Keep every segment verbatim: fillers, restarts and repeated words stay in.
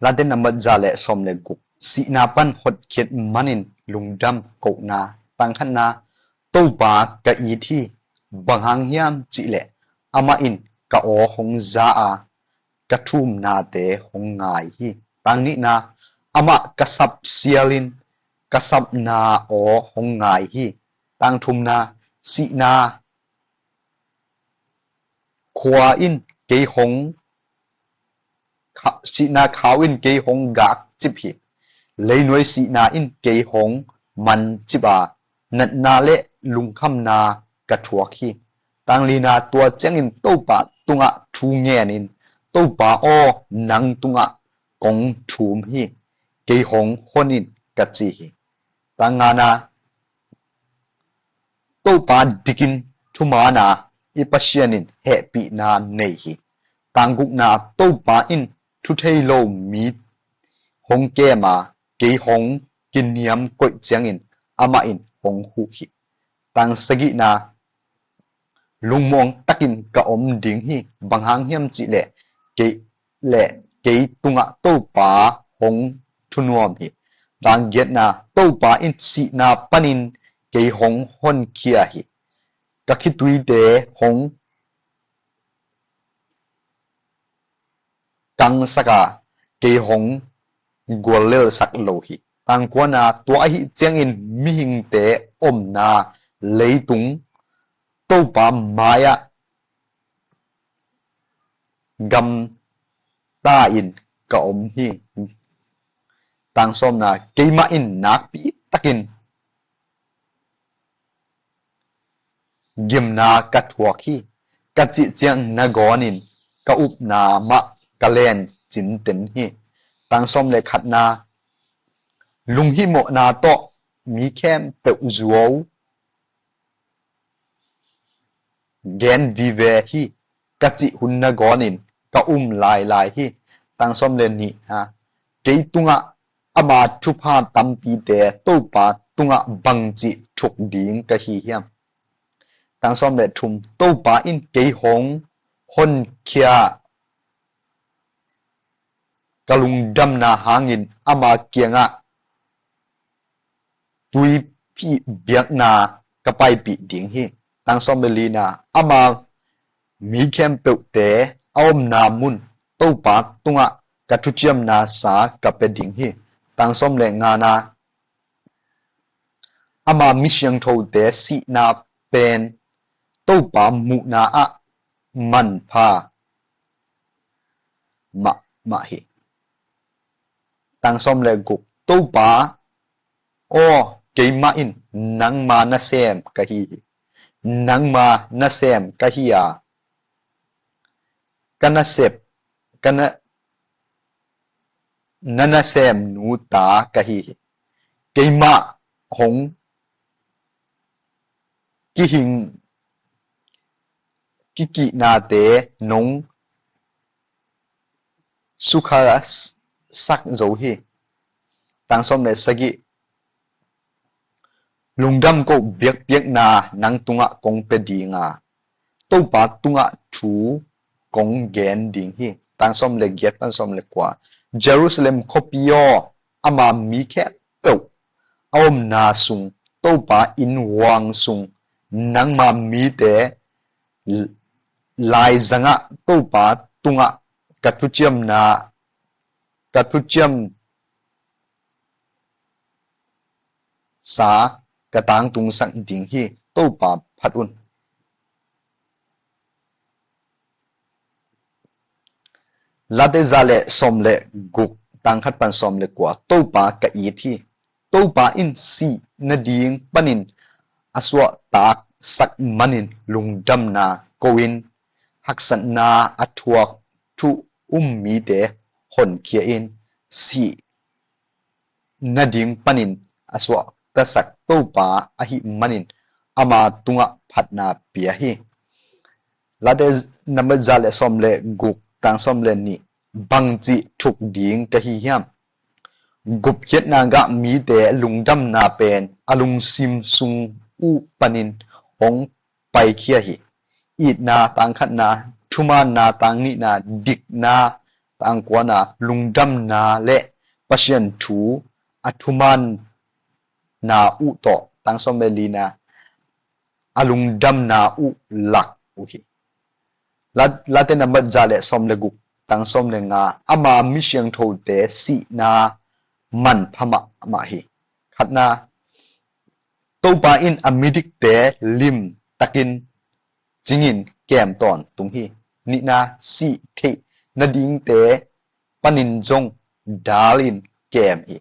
Late nambat za le sawm le guk. Sihna pan hotkhiat manin lungdam kohna. Tang khatna, Topa ka it hi, bang hang hiam cih leh amah in ka aw hong za a, ka thumnate hong ngai hi. Tang nihna, amah ka sap sialin ka sapna aw hong ngai hi. Tang thumna, sihna khua in kei hong kha-, sihna khau in kei hong gak cip hi. Leinuai sihna in kei hong man cip a, natna le lungkhamna ka thuak hi. Tang lina, tua ciangin Topa tungah thu ngenin, Topa aw, nang tungah kong thum hi, kei hong hon in ka ci hi. Tang ngana, Topa dikin thuman a, i Pasian in hehpihna nei hi. Tang gukna, Topa in thu thei lo mi hong kem a, kei hong kiniam koih ciangin amah in hong huh hi. Tang sagihna, lungmuang takin ka om ding hi, bang hang hiam cih leh kei, leh kei tungah Topa hong thunuam hi. Tang giatna, Topa in sihna panin kei hong honkhia hi. Ka khituite hong kangsak a, kei hong guallelsak lo hi. Tang kuana, tua ahih ciangin mihingte omna leitung Topa mai-ah gamta in ka om hi. Tang sawmna, keimah in nakpi takin gimna ka thuak hi, ka cih ciang nangawnin ka upna mah ka len cinten hi. Tang sawm le khatna, lunghimawhna tawh mi khempeuh zuau gen vive hi, ka cih hun nangawnin ka um lailai hi. Tang sawm le nihna, kei tungah ama thupha tampite Topa tungah bangci thuk ding ka hi hiam? Tang sawm le thum, Topa in kei hong honkhia, ka lungdamna hangin ama kiangah tuiphih biakna ka paipih ding hi. Tang sawm le lina, ama mi khempeuhte a omna mun Topa tungah ka thuciamna sa ka pia ding hi. Tang sawm le ngana, ama mi siangthote sihna pen Topa muhna ah manpha mahmah hi. Tang sawm le guk, Topa aw, keimah in nangma nasem ka hi hi. Nangma nasem ka hi a, ka nasep, ka na, na nasemnu ta ka hi hi. Keimah hong kihing kikihnate nong sukhasak zo hi. Tang sawm le sagih, lungdam koh biakpiakna nang tungah kong pia ding a, Topa tungah thu kong gen ding hi. Tang sawm le giat pan sawm le kua, Jerusalem khuapi aw, ama mi khempeuh a omna sung, Topa innkuan sung, nangma mite laizangah Topa tungah ka thuciamna, ka thuciam sa ka tangtungsak ding hi. Topa phat un. Late za le sawm le guk, tang khat pan sawm le kua, Topa ka it hi. Topa in sih nading panin a suahtaksak manin lungdamna ko-in, haksatna a thuak thu um mite honkhia in, sih nading panin a suahtaksak Topa ahih manin ama tungah phatna pia hi. Late nambat za le sawm le guk, tang sawm le nih, bangci thuk ding ka hi hiam? Gupkhiatna gah mite lungdamna pen a lungsim sung uh panin hong paikhia hi. Itna, tang khatna, thumaanna, tang nihna, dikna, Tang kuana, lungdamna le Pasian thu a thumanna uh tawh, tang sawm le lina, a lungdamna uh lak uh hi. Late nambat za le sawm le guk, tang sawm le nga, ama mi siangthote sihna manpha mahmah hi. Khatna, Topa in a midikte limtakin cingin kem tawntung hi. Nihna, sih theih nadingte panin zong dalin kem hi.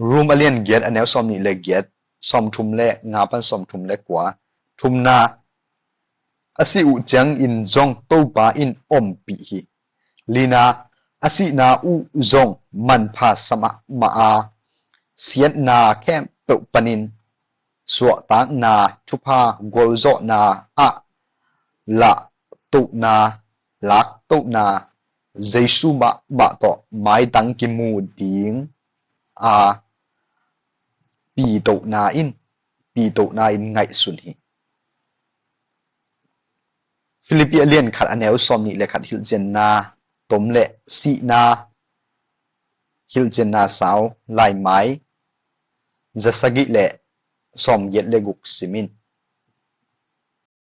Rom a lian giat a neu sawm nih le giat, sawm thum le nga pan sawm thum le kua. Thumna, a sih uh ciangin zong Topa in ompih hi. Lina, a sihna uh zong manpha sa mahmah a, siatna khempeuh panin suahtakna thupha gualzawhna ah lahtohna, laktohna, Jesu mahmah tawh maitang kimu ding a pitohna in, pitohna in ngaihsun hi. Philippi a lian khat a neu sawm nih le khat hilhcianna tom le sihna hilhcianna sau laimai zasagih le sawm giat le guk simin.